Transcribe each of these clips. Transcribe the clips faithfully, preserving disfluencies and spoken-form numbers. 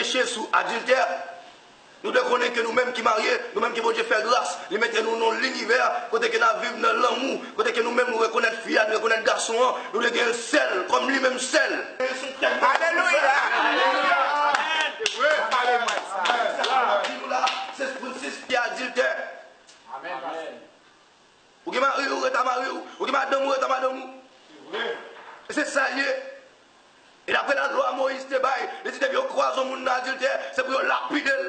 peche, sou adiltè. Nou dwe konnen ke nou menm ki marye, nou menm ke Bondye fè gras, li mete nou nan yon linivè kote ke n ap viv nan lanmou, kote ke nou menm nou rekonèt fi a, nou rekonèt gason an, nou dwe gen l sèl, kòm li menm sèl. Alelouya! Alelouya! Amèn. Pale mwen sa. Sa k ap di nou la, se pou n sispann adiltè. Amèn. Ou gen mari w, rete ak mari w. Ou gen madanm ou, rete ak madanm ou. E se sa l ye. E daprè lalwa Moyiz te bay, li di depi yo kwaze yon moun nan adiltè, se pou yo lapide l.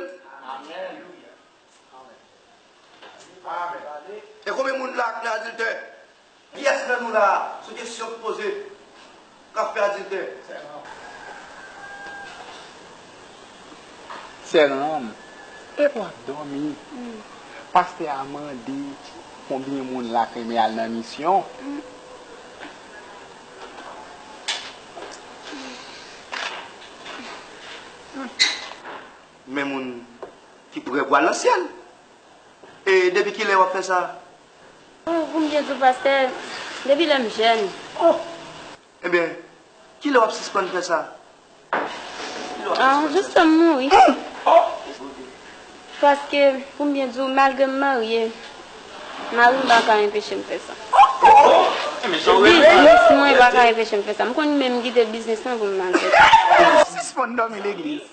Amèn. E konbyen moun la k nan adiltè? Kiyès nan nou la a, se yon kesyon k poze, k ap fè adiltè? Sè Ram, epa w ap dòmi? Pastè a mande konbyen moun la k renmen al nan misyon. Men moun ki prè pou al nan syèl. E depi kilè w ap fè sa? Oh, pou m byen di w, pastè, depi lè m jèn. Oh! Ebyen, kilè w ap sispann fè sa? Ah, jis lè m mouri. Paske, pou m byen di w, malgre m marye, mari m pa ka enpeche m fè sa. Biznis mwen pa ka enpeche m fè sa. M konn menm kite biznis mwen pou m al fè sa. Sispann dòmi legliz.